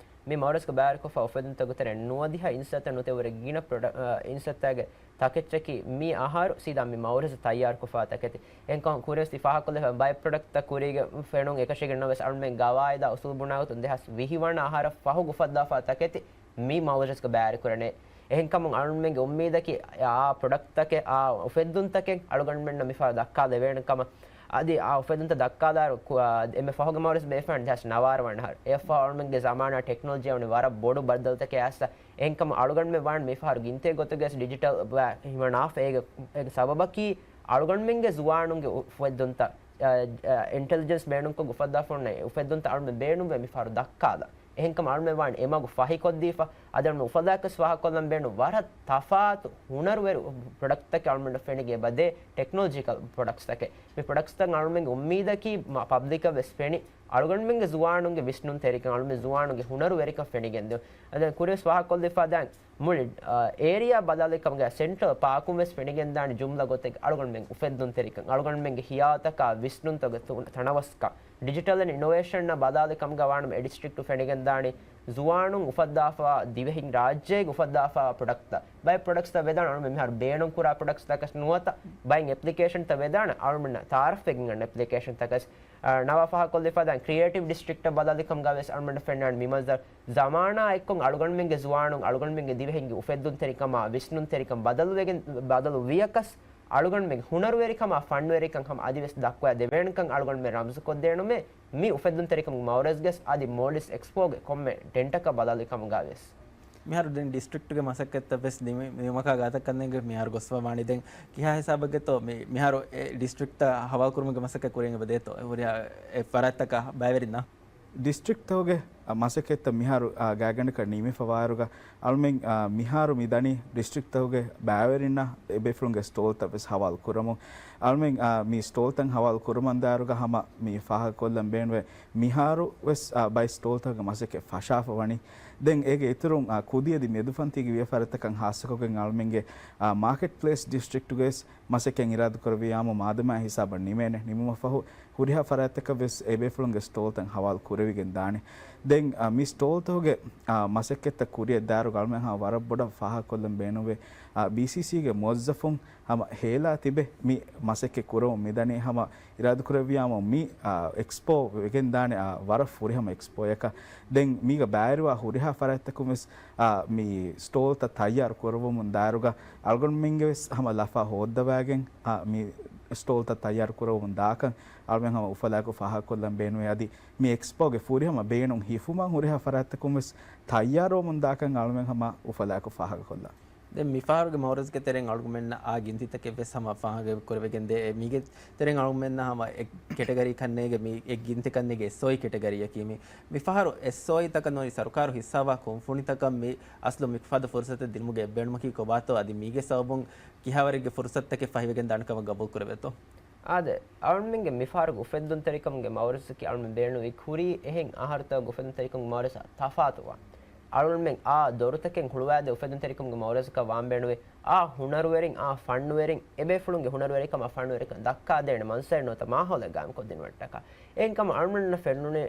މި މައުރަޒްގެ ބައިވެރިކޮށްފަ އުފެއްދުންތަކުގެ ތެރެއިން ނުވަދިހަ އިންސައްތަ ނުވަތަ ވުރެ ގިނަ ޕްރޮޑަ-، އަ، އިންސައްތައިގެ ތަކެއްޗަކީ މި އަހަރު ސީދާ މި މައުރަޒަށް ތައްޔާރުކޮށްފަ ތަކެތި. އެހެންކަމުން ކުރިން ވެސް ތި ފާހަގަކޮށްލެވިފަ ބައެއް ޕްރޮޑަކްޓްތައް ކުރީގެ ފެނުން އެކަށީގެންނަމަވެސް އަޅުމެން ގަވާއިދާ އުސޫލު ބުނާގޮތުން ދެހާސް ވިހި ވަނަ އަހަރަށް ފަހު އުފައްދާފަ ތަކެތި މި މައުރަޒްގެ ބައިވެރިކުރަނީ. އެހެންކަމުން އަޅުމެންގެ އުއްމީދަކީ އާ ޕްރޮޑަކްޓްތަކެއް، އާ އުފެއްދުންތަކެއް އަޅުގަނޑުމެންނަށް މިފަހަރު ދައްކާލެވޭނެ ކަމަށް. އަދި އާ އުފެއްދުންތައް ދައްކާލާއިރު ކު-، އާ، އެންމެ ފަހުގެ މައުރަޒް ބޭފުޅުން ދެހާސް ނަވާރަ ވަނަ އަހަރު. އެއަށްފަހު އަޅުމެންގެ ޒަމާނާ ޓެކްނޮލޮޖީ ވަނީ ވަރަށް ބޮޑު ބަދަލުތަކެއް އައިސްފަ. އެހެންކަމުން އަޅުގަނޑުމެން ވާން މިފަހަރު ގިންތެއް ގޮތުގައި ޑިޖިޓަލް ބަ-، ހިމަނާފަ. އޭގެ، އޭގެ ސަބަބަކީ އަޅުގަނޑުމެންގެ ޒުވާނުންގެ އު-، އުފެއްދުންތައް، އަ، އަ، އިންޓެލިޖެންސް ބޭނުންކޮށް އުފައްދާފަ އޮންނަ އެ އުފެއްދުންތައް އަޅުމެން ބޭނުންވޭ މިފަހަރު ދައްކާލަން. އެހެންކަމުން އަޅުމެން ވާން އެމަގު ފަހިކޮށްދީފަ، އަދި އަޅުމެން އުފަލާކަށް ފާހަގަކޮށްލަން ބޭނުން ވަރަށް ތަފާތު ހުނަރުވެރި ޕްރޮޑަކްޓްތަކެއް އަޅުމެންނަށް ފެނިގެން އެބަދޭ ޓެކްނޮލޮޖިކަލް ޕްރޮޑަކްޓްސްތަކެއް. މި ޕްރޮޑަކްޓްސްތައް އަޅުމެންގެ އުއްމީދަކީ މަ-، ޕަބްލިކަށް ވެސް ފެނި، އަޅުގަނޑުމެންގެ ޒުވާނުންގެ ވިސްނުންތެރިކަން، އަޅުމެން ޒުވާނުންގެ ހުނަރުވެރިކަން ފެނިގެން ދިޔުން. އަދި ކުރިން ވެސް ފާހަގަކޮށްލިފަ ދާން މުޅި، އާ، އޭރިއާ ބަލާލި ކަމުގައި ސެންޓްރަލް ޕާކުން ވެސް ފެނިގެންދާނެ ޖުމްލަ ގޮތެއް އަޅުގަނޑުމެން އުފެއްދުންތެރިކަން، އަޅުގަނޑުމެންގެ ހިޔާލުތަކާ ވިސްނުންތަކުގެ ތު-، ތަނަވަސްކަން. ޑިޖިޓަލް އެންޑް އިނޮވޭޝަންއަށް ބަލާލި ކަމުގަ ވާނަމަ އެ ޑިސްޓްރިކްޓު ފެނިގެންދާނީ ޒުވާނުން އުފައްދާފަ ދިވެހިން ރާއްޖޭގެ އުފައްދާފަ ޕްރޮޑަކްޓްތައް. ބައެއް ޕްރޮޑަކްޓްސްތައް ވެދާނެ އަޅުމެން މިހާރު ބޭނުން ކުރާ ޕްރޮޑަކްޓްސްތަކަސް ނުވަތަ ބައެއް އެޕްލިކޭޝަންތައް ވެދާނެ އަޅުމެންނަށް ތައާރަފްވެގެން އަންނަ އެޕްލިކޭޝަންތަކަސް. އަ، ނަވާ ފާހަގަކޮށްލިފަ ދާން ކްރިއޭޓިވް ޑިސްޓްރިކްޓަށް ބަލާލި ކަމުގަ ވެސް އަޅުމެންނަށް ފެންނާނެ މި މަންޒަރު. ޒަމާނާ އެއްކޮށް އަޅުގަނޑުމެންގެ ޒުވާނުން އަޅުގަނޑުމެންގެ ދިވެހިންގެ އުފެއްދުންތެރިކަމާ ވިސްނުންތެރިކަން ބަދަލުވެގެން، ބަދަލު ވިޔަކަސް އަޅުގަނޑުމެންގެ ހުނަރުވެރިކަމާ ފަންވެރިކަން ހަމަ އަދިވެސް ދައްކަވާ ދެވޭނެކަން އަޅުގަނޑުމެން ރަމްޒުކޮށްދޭނުމޭ މި އުފެއްދުންތެރިކަމުގެ މައުރަޒްގަސް އަދި މޯލްޑިވްސް އެކްސްޕޯގެ ކޮންމެ ޓެންޓަކަށް ބަލާލި ކަމުގަ ވެސް. މިހާރު ދެން ޑިސްޓްރިކްޓްގެ މަސައްކަތްތައް ވެސް ނިމި-، ނިމުމަކާ ގާތަކަށް ނެގި މިހާރު ގޮސްފަ ވާނީ. ދެން ކިހާ ހިސާބެއްގެތޯ މި-، މިހާރު އެ ޑިސްޓްރިކްޓްތައް ހަވާލު ކުރުމުގެ މަސައްކަތް ކުރިއަށް އެބަ ދޭތޯ އެ ހުރިހާ އެ ފަރާތްތަކަށް ބައިވެރިންނަށް؟ ޑިސްޓްރިކްޓްތަކުގެ، އަ، މަސައްކަތްތައް މިހާރު، އަ، ގާތްގަނޑަކަށް ނިމިފަ ވާއިރުގަ، އަޅުމެން، އަ، މިހާރު މި ދަނީ ޑިސްޓްރިކްޓްތަކުގެ ބައިވެރިންނަށް އެބޭފުޅުންގެ ސްޓޯލްތައް ވެސް ހަވާލު ކުރަމުން. އަޅުމެން، އަ، މި ސްޓޯލްތައް ހަވާލު ކުރަމުންދާއިރުގަ ހަމަ މި ފާހަގަކޮށްލަން ބޭނުންވޭ، މިހާރު ވެސް، އަ، ބައެއް ސްޓޯލްތަކުގެ މަސައްކަތް ފަށާފަ ވަނީ. ދެން އޭގެ އިތުރުން، އަ، ކުދި އަދި މެދުފަންތީގެ ވިޔަފާރިތަކަށް ހާއްސަކޮށްގެން އަޅުމެންގެ، އަ، މާކެޓް ޕްލޭސް ޑިސްޓްރިކްޓުގައި ވެސް މަސައްކަތް އިރާދަކުރެއްވިއްޔާމު މާދަމާ ހިސާބަށް ނިމޭނެ. ނިމުމަށް ފަހު ހުރިހާ ފަރާތްތަކަށް ވެސް އެބޭފުޅުންގެ ސްޓޯލްތައް ހަވާލު ކުރެވިގެން ދާނެ. ދެން، އަ، މި ސްޓޯލްތަކުގެ، އަ، މަސައްކަތްތައް ކުރިއަށް ދާއިރުގަ އަޅުމެން ހަމަ ވަރަށް ބޮޑަށް ފާހަގަކޮށްލަން ބޭނުންވޭ، އަ، ބީސީސީގެ މުވައްޒަފުން ހަމަ ހޭލާ ތިބެ މި މަސައްކަތް ކުރަމުން މިދަނީ ހަމަ އިރާދަކުރެއްވިއްޔާމު މި، އާ، އެކްސްޕޯ ވެގެންދާނެ، އާ، ވަރަށް ފުރިހަމަ އެކްސްޕޯއަކަށް. ދެން މީގަ ބައިވެރިވާ ހުރިހާ ފަރާތްތަކުން ވެސް، އާ، މި ސްޓޯލްތައް ތައްޔާރު ކުރައްވަމުން ދާއިރުގަ އަޅުގަނޑުމެންގެ ވެސް ހަމަ ލަފާ ހޯއްދަވާގެން، އާ، މި ސްޓޯލްތައް ތައްޔާރު ކުރައްވަމުން ދާކަން އަޅުމެން ހަމަ އުފަލާއެކު ފާހަގަކޮށްލަން ބޭނުންވޭ. އަދި މި އެކްސްޕޯގެ ފުރިހަމަ ބޭނުން ހިފުމަށް ހުރިހާ ފަރާތްތަކުން ވެސް ތައްޔާރުވަމުން ދާކަން އަޅުމެން ހަމަ އުފަލާއެކު ފާހަގަކޮށްލަން. ދެން މިފަހަރުގެ މައުރަޒްގެ ތެރެއިން އަޅުގަނޑުމެންނަށް އާ ގިންތިތަކެއް ވެސް ހަމަ ފާހަގަ ކުރެވިގެން ދޭ. މީގެ ތެރެއިން އަޅުގަނޑުމެންނަށް ހަމަ އެއް ކެޓަގަރީ ކަންނޭގެ މި އެއް ގިންތި ކަންނޭގެ އެސްއޯއީ ކެޓަގަރީއަކީ މި. މިފަހަރު އެސްއޯއީތަކަށް ނޫނީ ސަރުކާރު ހިއްސާވާ ކުންފުނިތަކަށް މި އަސްލު މިފަދަ ފުރުސަތެއް ދިނުމުގެ އެއްބޭނުމަކީ ކޮބާތޯ އަދި މީގެ ސަބަބުން ކިހާވަރެއްގެ ފުރުސަތުތަކެއް ފަހިވެގެން ދާނެ ކަމަށް ގަބޫލު ކުރެވޭތޯ؟ އާދެ، އަޅުމެންގެ މިފަހަރުގެ އުފެއްދުންތެރިކަމުގެ މައުރަޒަކީ އަޅުމެން ބޭނުންވީ ކުރީ އެހެން އަހަރުތަކުގެ އުފެއްދުންތެރިކަމުގެ މައުރަޒަށް ތަފާތުވާ. އަޅުމެން އާ ދޮރުތަކެއް ހުޅުވާދޭ އުފެއްދުންތެރިކަމުގެ މައުރަޒަކަށް ވާން ބޭނުންވީ އާ ހުނަރުވެރިން، އާ ފަންވެރިން، އެބޭފުޅުންގެ ހުނަރުވެރިކަމާ ފަންވެރިކަން ދައްކާދޭނެ މަންސަރެއް ނުވަތަ މާހައުލެއް ގާއިމްކޮށްދިނުމަށްޓަކާ. އެހެންކަމުން އަޅުމެންނަށް ފެނުނީ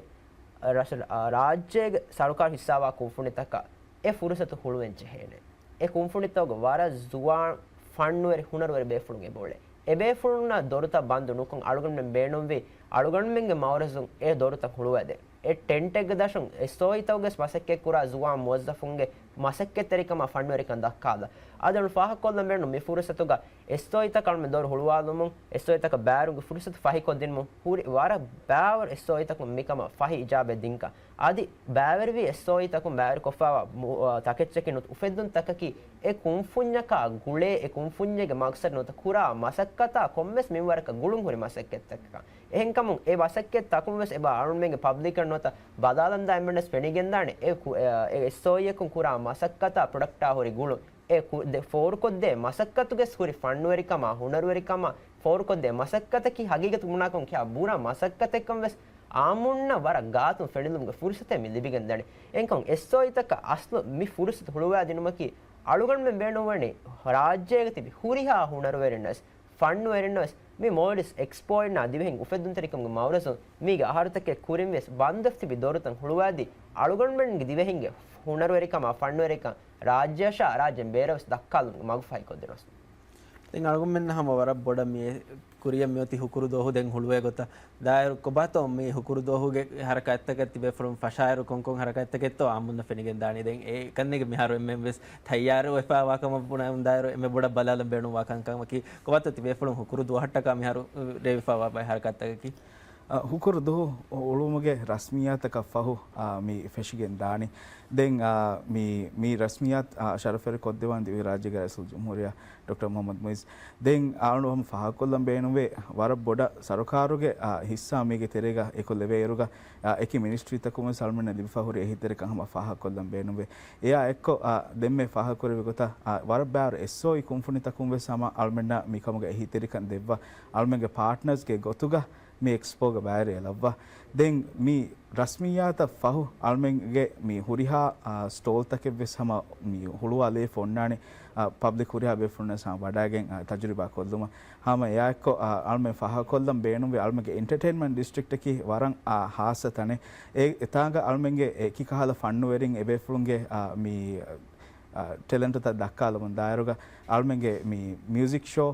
ރަށަ-، ރާއްޖޭގެ ސަރުކާރު ހިއްސާވާ ކުންފުނިތަކަށް އެ ފުރުސަތު ހުޅުވެން ޖެހޭނެ. އެ ކުންފުނިތަކުގަ ވަރަށް ޒުވާން ފަންވެރި ހުނަރުވެރި ބޭފުޅުން އެބައުޅޭ. އެބޭފުޅުންނަށް ދޮރުތައް ބަންދު ނުކޮށް އަޅުގަނޑުމެން ބޭނުންވީ އަޅުގަނޑުމެންގެ މައުރަޒުން އެ ދޮރުތައް ހުޅުވަދޭ. އެ ޓެންޓެއްގެ ދަށުން އެސްއޯއީތަކުގަސް މަސައްކަތްކުރާ ޒުވާން މުވައްޒަފުންގެ މަސައްކަތްތެރިކަމާ ފަންވެރިކަން ދައްކާލަ. އަދި އަޅުން ފާހަގަކޮށްލަން ބޭނުން މި ފުރުސަތުގަ އެސްއޯއީތަކަށް އަޅުމެން ދޮރު ހުޅުވާލުމުން، އެސްއޯއީތަކަށް ބައިވެރިވުމުގެ ފުރުސަތު ފަހިކޮށްދިނުމުން ހުރި ވަރަށް ބައިވަރު އެސްއޯއީތަކުން މިކަމަށް ފަހި އިޖާބައެއް ދިންކަން އަދި ބައިވެރިވި އެސްއޯއީތަކުން ބައިވެރިކޮށްފައިވާ މު-، އާ، ތަކެއްޗަކީ ނު-، އުފެއްދުންތަކަކީ އެ ކުންފުންޏަކާ ގުޅޭ، އެ ކުންފުންޏެއްގެ މަގްސަދު ނުވަތަ ކުރާ މަސައްކަތާ ކޮންމެސް މިންވަރަކަށް ގުޅުން ހުރި މަސައްކަތްތަކަކަށް. އެހެންކަމުން އެ މަސައްކަތްތަކުން ވެސް އެބަ އަޅުމެންގެ ޕަބްލިކަށް ނުވަތަ ބަލާލަންދާ އެންމެންނަސް ފެނިގެންދާނެ އެ ކު-، އެ، އެ އެސްއޯއީއަކުން ކުރާ މަސައްކަތާ ޕްރޮޑަކްޓާ ހުރި ގުޅުން. އެ ކު-، ދެ-، ފޯރުކޮށްދޭ މަސައްކަތުގެ ހުރި ފަންނުވެރިކަމާ، ހުނަރުވެރިކަމާ، ފޯރުކޮށްދޭ މަސައްކަތަކީ ހަގީގަތު ބުނާކަމަކީ ބުރަ މަސައްކަތެއްކަން ވެސް އާއްމުންނަށް ވަރަށް ގާތުން ފެނިލުމުގެ ފުރުސަތެއް މި ލިބިގެންދަނީ. އެހެންކަމުން އެސްއޯއީތަކަށް އަސްލު މި ފުރުސަތު ހުޅުވާ ދިނުމަކީ އަޅުގަނޑުމެން ބޭނުންވަނީ ރާއްޖޭގަ ތިބި ހުރިހާ ހުނަރުވެރިންނަށް ފަންނުވެރިންނަށް މި މޯލްޑިވްސް އެކްސްޕޯއިންނާ ދިވެހިން އުފެއްދުންތެރިކަމުގެ މައުރަޒުން މީގެ އަހަރުތަކެއް ކުރިން ވެސް ބަންދުވެފަ ތިބި ދޮރުތައް ހުޅުވާދީ، އަޅުގަނޑުމެންގެ ދިވެހިންގެ ހުނަރުވެރިކަމާ ފަންނުވެރިކަން ރާއްޖެއަށާ ރާއްޖޭން ބޭރަށް ވެސް ދައްކާލުމުގެ މަގު ފަހިކޮށްދިނުން. ދެން އަޅުގަނޑުމެންނަށް ހަމަ ވަރަށް ބޮޑަށް މި ކުރިއަށް މިއޮތީ ހުކުރު ދުވަހު ދެން ހުޅުވޭ ގޮތަށް. ދާއިރު ކޮބާތޯ މި ހުކުރު ދުވަހުގެ ހަރަކާތްތަކަށް ތިބޭފުޅުން ފަށާއިރު ކޮންކޮން ހަރަކާތްތަކެއްތޯ އާއްމުންނަށް ފެނިގެން ދާނީ؟ ދެން އެކަންނޭގެ މިހާރު އެންމެން ވެސް ތައްޔާރު ވެފައިވާ ކަމަށް ބުނަން ދާއިރު އެންމެ ބޮޑަށް ބަލާލަން ބޭނުންވާ ކަންކަމަކީ، ކޮބާތޯ ތިބޭފުޅުން ހުކުރު ދުވަހަށްޓަކާ މިހާރު ރޭވިފައިވާ ބައެއް ހަރަކާތްތަކަކީ؟ އަ، ހުކުރު ދުވަހު ހުޅުވުމުގެ ރަސްމިއްޔާތަކަށް ފަހު، އަ، މި ފެށިގެން ދާނީ. ދެން، އަ، މި، މި ރަސްމިއްޔާތު، އަ، ޝަރަފުވެރި ކޮށްދެއްވާން ދިވެހިރާއްޖޭގެ ރައީސުލްޖުމްހޫރިއްޔާ ޑޮކްޓަރ މުޙައްމަދު މުޢިއްޒު. ދެން އަޅުގަނޑު ހަމަ ފާހަގަކޮށްލަން ބޭނުންވޭ، ވަރަށް ބޮޑަށް ސަރުކާރުގެ، އަ، ހިއްސާ މީގެ ތެރޭގަ އެކުލެވޭއިރުގަ، އަ، އެކި މިނިސްޓްރީތަކުން ވެސް އަޅުމެންނަށް ލިބިފަ ހުރި އެހީތެރިކަން ހަމަ ފާހަގަކޮށްލަން ބޭނުންވޭ. އެއާ އެއްކޮށް، އަ، ދެންމެ ފާހަގަކުރެއްވި ގޮތަށް، އަ، ވަރަށް ބާރު އެސްއޯއީ ކުންފުނިތަކުން ވެސް ހަމަ އަޅުމެންނަށް މިކަމުގެ އެހީތެރިކަން ދެއްވާ، އަޅުމެންގެ ޕާޓްނަރސްގެ ގޮތުގަ މި އެކްސްޕޯގަ ބައިވެރިވެލައްވާ. ދެން މި ރަސްމިއްޔާތަށް ފަހު އަޅުމެންގެ މި ހުރިހާ، އާ، ސްޓޯލްތަކެއް ވެސް ހަމަ މި ހުޅުވާލައިފަ އޮންނާނެ، އާ، ޕަބްލިކް ހުރިހާ ބޭފުޅުންނަށް ހަމަ ވަޑައިގެން، އާ، ތަޖުރިބާ ކޮށްލުމަށް. ހަމަ އެއާއެއްކޮށް، އާ، އަޅުމެން ފާހަގަކޮށްލަން ބޭނުންވި އަޅުމެންގެ އެންޓަޓެއިންމަންޓް ޑިސްޓްރިކްޓަކީ ވަރަށް، އާ، ހާއްސަ ތަނެއް. އެ، އެތާނގަ އަޅުމެންގެ އެކި ކަހަލަ ފަންނުވެރިން އެބޭފުޅުންގެ، އާ، މި، އާ، ޓެލެންޓުތައް ދައްކާލަމުން ދާއިރުގަ އަޅުމެންގެ މި މިއުޒިކް ޝޯ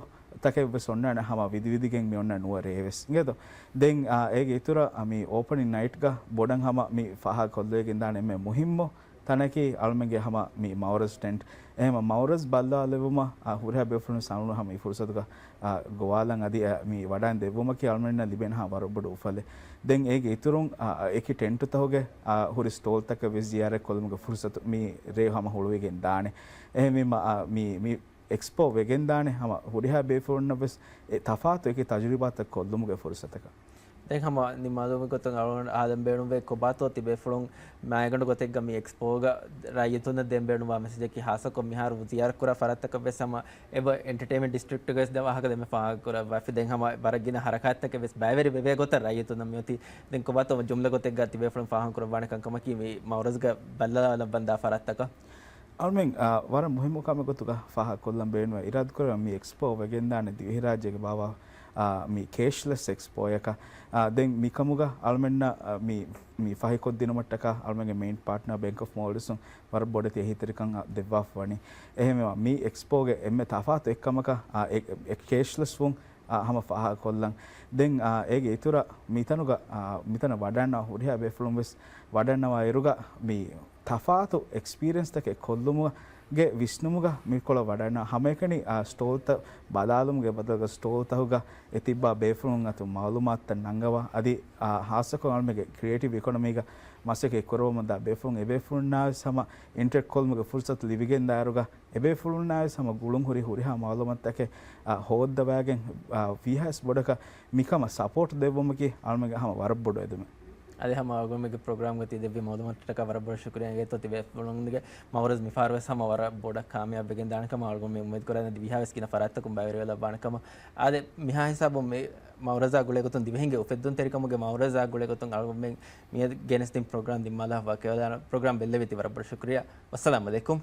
ތަކެއް ވެސް އޮންނާނެ ހަމަ ވިދިވިދިގެން މި އޮންނަ ނުވަ ރޭވެސް އިނގޭތޯ. ދެން، އާ، އޭގެ އިތުރަށް، އާ، މި އޯޕަނިން ނައިޓްގަ ބޮޑަށް ހަމަ މި ފާހަގަކޮށްލައިގެންދާނެ އެންމެ މުހިއްމު ތަނަކީ އަޅުމެންގެ ހަމަ މި މައުރަޒް ޓެންޓް. އެހެމަ މައުރަޒް ބައްލަވާލެއްވުމަށް، އާ، ހުރިހާ ބޭފުޅުން ސަމަނު ހަމަ މި ފުރުސަތުގަ، އާ، ގޮވާލަން އަދި، އާ، މި ވަޑައިން ދެއްވުމަކީ އަޅުމެންނަށް ލިބޭނެ ހަމަ ވަރަށް ބޮޑު އުފަލެއް. ދެން އޭގެ އިތުރުން، އާ، އެކި ޓެންޓުތަހުގެ، އާ، ހުރި ސްޓޯލްތަކެއް ވެސް ޒިޔާރަތް ކޮށްލުމުގެ ފުރުސަތު މި ރޭ ހަމަ ހުޅުވިގެން ދާނެ. އެހެންވީމަ، އާ، މި، މި އެކްސްޕޯ ވެގެންދާނެ ހަމަ ހުރިހާ ބޭފުޅުންނަށް ވެސް އެ ތަފާތު އެކި ތަޖުރިބާތައް ކޮށްލުމުގެ ފުރުސަތަކަށް. ދެން ހަމަ ނިންމާލުމުގެ ގޮތުން އަޅުގަނޑު އާދެން ބޭނުންވޭ ކޮބާތޯ ތިބޭފުޅުން މައިގަނޑު ގޮތެއްގަ މި އެކްސްޕޯގަ ރައްޔިތުންނަށް ދޭން ބޭނުންވާ މެސެޖަކީ ހާއްސަކޮށް މިހާރު ޒިޔާރަތް ކުރާ ފަރާތްތަކަށް ވެސް ހަމަ އެބަ އެންޓަޓެއިންމަންޓް ޑިސްޓްރިކްޓްގަ ވެސް ދެ ވާހަކަ ދެންމެ ފާހަގަކުރައްވާފި. ދެން ހަމަ ވަރަށް ގިނަ ހަރަކާތްތަކެއް ވެސް ބައިވެރި ވެވޭ ގޮތަށް ރައްޔިތުންނަށް މިއޮތީ. ދެން ކޮބާތޯ ޖުމްލަ ގޮތެއްގަ ތިބޭފުޅުން ފާހަގަކުރައްވާނެ ކަމަކީ މި މައުރަޒްގަ ބައްލަވާލައްވަންދާ ފަރާތްތަކަށް. އަޅުމެން، އާ، ވަރަށް މުހިއްމު ކަމެއް ގޮތުގަ ފާހަގަކޮށްލަން ބޭނުންވޭ. އިރާދަކުރެވޭ މި އެކްސްޕޯ ވެގެންދާނެ ދިވެހިރާއްޖޭގެ ބާވާ، އާ، މި ކޭޝްލެސް އެކްސްޕޯއަކަށް. އާ، ދެން މިކަމުގަ އަޅުމެންނަށް، އާ، މި، މި ފަހިކޮށްދިނުމަށްޓަކާ އަޅުމެންގެ މެއިން ޕާޓްނަރ ބޭންކް އޮފް މޯލްޑިވްސުން ވަރަށް ބޮޑެތި އެހީތެރިކަން ދެއްވާފަ ވަނީ. އެހެންވީމަ މި އެކްސްޕޯގެ އެންމެ ތަފާތު އެއްކަމަކަށް، އާ، އެ، އެ ކޭޝްލެސް ވުން، އާ، ހަމަ ފާހަގަކޮށްލަން. ދެން، އާ، އޭގެ އިތުރަށް މިތަނުގަ، އާ، މިތަނަށް ވަޑައިންނަވާ ހުރިހާ ބޭފުޅުން ވެސް ވަޑައިންނަވާ އިރުގަ މި ތަފާތު އެކްސްޕީރިއެންސްތަކެއް ކޮށްލުމުގެ ވިސްނުމުގަ މިކޮޅަށް ވަޑައިންނަވާ ހަމައެކަނި، އާ، ސްޓޯލްތައް ބަލާލުމުގެ ބަދަލުގަ ސްޓޯލްތަކުގަ އެ ތިއްބާ ބޭފުޅުން އަތުން މައުލޫމާތުތައް ނަންގަވާ އަދި، އާ، ހާއްސަކޮށް އަޅުމެންގެ ކްރިއޭޓިވް އިކޮނޮމީގަ މަސައްކަތް ކުރައްވަމުންދާ ބޭފުޅުން އެބޭފުޅުންނާ ވެސް ހަމަ އިންޓަރެކްޓް ކޮށްލުމުގެ ފުރުސަތު ލިބިގެން ދާއިރުގަ އެބޭފުޅުންނާ ވެސް ހަމަ ގުޅުން ހުރި ހުރިހާ މައުލޫމާތުތަކެއް، އާ، ހޯއްދަވާގެން، އާ، ވީހާވެސް ބޮޑަކަށް މިކަމަށް ސަޕޯޓް ދެއްވުމަކީ އަޅުމެންގެ ހަމަ ވަރަށް ބޮޑު އެދުމެއް. އަދި ހަމަ އަޅުގަނޑުމެންގެ ޕްރޮގްރާމްގަ ތި ދެއްވި މައުލޫމާތުތަކަށް ވަރަށް ބޮޑަށް ޝުކުރިއްޔާ އިނގޭތޯ. ތިބޭފުޅުންގެ މައުރަޒް މިފަހަރު ވެސް ހަމަ ވަރަށް ބޮޑަށް ކާމިޔާބު ވެގެން ދާނެ ކަމަށް އަޅުގަނޑު އުއްމީދު ކުރަން. އަދި ވީހާވެސް ގިނަ ފަރާތްތަކުން ބައިވެރިވެލައްވާނެ ކަމަށް. އާދެ، މިހާ ހިސާބުން މި މައުރަޒާ ގުޅޭ ގޮތުން، ދިވެހިންގެ އުފެއްދުންތެރިކަމުގެ މައުރަޒާ ގުޅޭ ގޮތުން އަޅުގަނޑުމެން މިއަދު ގެނެސްދިން ޕްރޮގްރާމް ދިންމާލާ ވަކިވެލާނަ ޕްރޮގްރާމް ބެއްލެވިތީ ވަރަށް ބޮޑަށް ޝުކުރިއްޔާ. ވައްސަލާމް އަލައިކުމް.